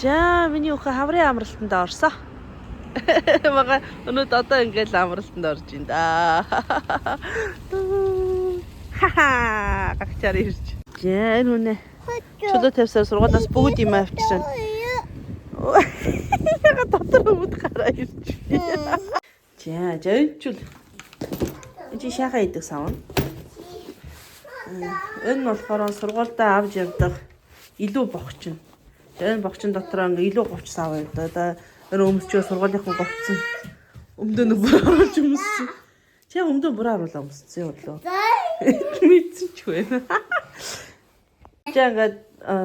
За, миний өхөө хаврын амралтанд орсон. Мага өнөөд одоо ингээл амралтанд орж ин да. Ха гагчаар ирж. За, энэ хүнээ чөлөө тавьсаар сургуулиас бүгд юм авчирна. Яга дотор өмд гараа ирж. За, жончул. Энд чи шахаа идэх савна. Энэ нь болохоор сургуульдаа авч явдаг илүү богчин. Энэ богчин дотор ингээ илүү говч сав явдаг. Одоо энэ өмсчөө сургуулийнхын говцсон. Өмдөө нэг бүр оруулж өмссөн. Чи яг өмдөө бүр оруулаа өмссөн юм болоо. Мэдсэн ч үгүй. За, ингээд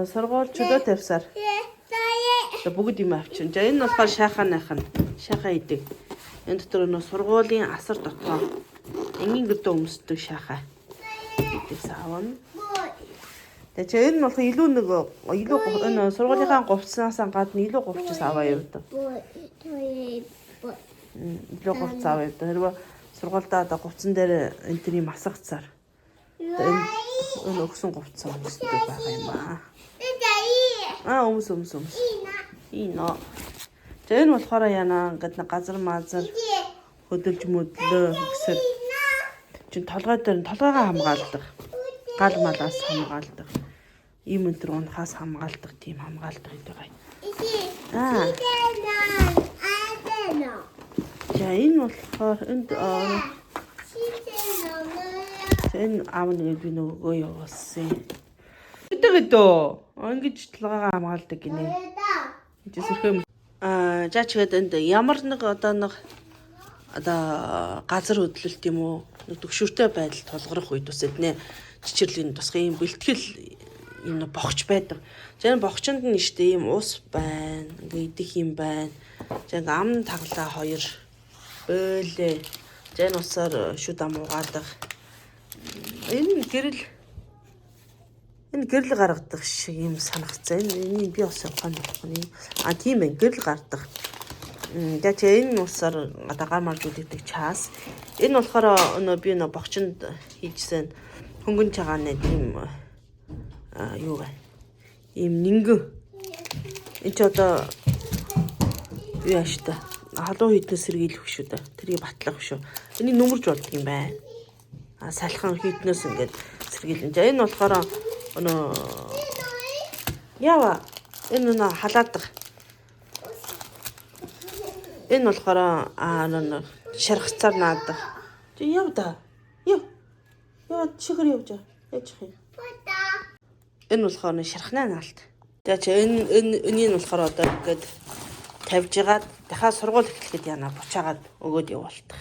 сургууль чөлөө тавьсаар одоо бүгд юм авчин. За, энэ нь болохоор шахааных нь шахаа идэг. Энэ дотор нөө сургуулийн асар дотроо энгийн гэрдөө өмсдөг шахаа идэг савна. Тэгээ чи энэ нь болохоор илүү нэг илүү энэ сургуулийнхаа говцснаасаа гадна илүү говчс аваа явдаг. Илүү говц аваа явдаг. Хэрвээ сургуульдаа одоо говцон дээр энэ тэр юм асгацаар одоо энэ өгсөн говцоо өмсдөг байгаа юм аа. Аа, өмс, өмс, өмс. Ино. За, энэ болохоор яна ингээд нэг газар мазар хөдөлж мөдлөө гэсэр чин толгой дээр нь толгойгоо хамгаалдаг. Гал малаас хамгаалдаг. Ийм өнтер унахаас хамгаалдаг, тийм хамгаалдаг гэдэг байгаа. Аа. За, энэ болохоор энд за, энэ аав нэг би нөгөөгөө явуулсан. Гэдэг өдөө. Ингэж толгойгоо хамгаалдаг гинэ. Энд чи сөрхөө. Аа, жаач гээд энд ямар нэг одоо нэг одоо газар хөдлөлт юм уу, нэг төгшөртэй байдал тулгарх үед бас эднэ чичирлийн тусгай юм бэлтгэл юм нэг богч байдаг. За, энэ богчонд нь штэ ийм ус байна, ингээ идэх юм байна. За, ингээ ам таглаа хоёр бөөлээ. За, энэ усаар шүд ам угаадаг. Энэ гэрэл гаргадаг шиг юм санагцсан. Энэ би бас ухаан болохгүй. А, тийм ээ, гэрэл гаргадаг. За чи энэ усаар одоо гар марж үлддэг чаас. Энэ болохоор нөө би нөө богчонд хийжсэн хөнгөн чагааны тийм юу вэ? Ийм нингэн. Энэ чи одоо юу яаш та? Халуун хийднээс сэргийлэх шүү дээ. Тэрийг батлах шүү. Энийг нүмерж болдго юм байна. А, салхан хийднээс ингээд сэргийлэн. За, энэ болохоор нөө яава энэ нөө халаадаг. Энэ болохоор нөө шаргацаар наадаг. Чи яв да. Яв. Яа, чихэр явж. Яаж юм? Энэ болохоор нэ шархнаа наалт. Тэгээ чи энэ энийг нь болохоор одоо ингээд тавьж агаад дахиад сургууль эхлэхэд яана буцаагаад өгөөд явуулдаг.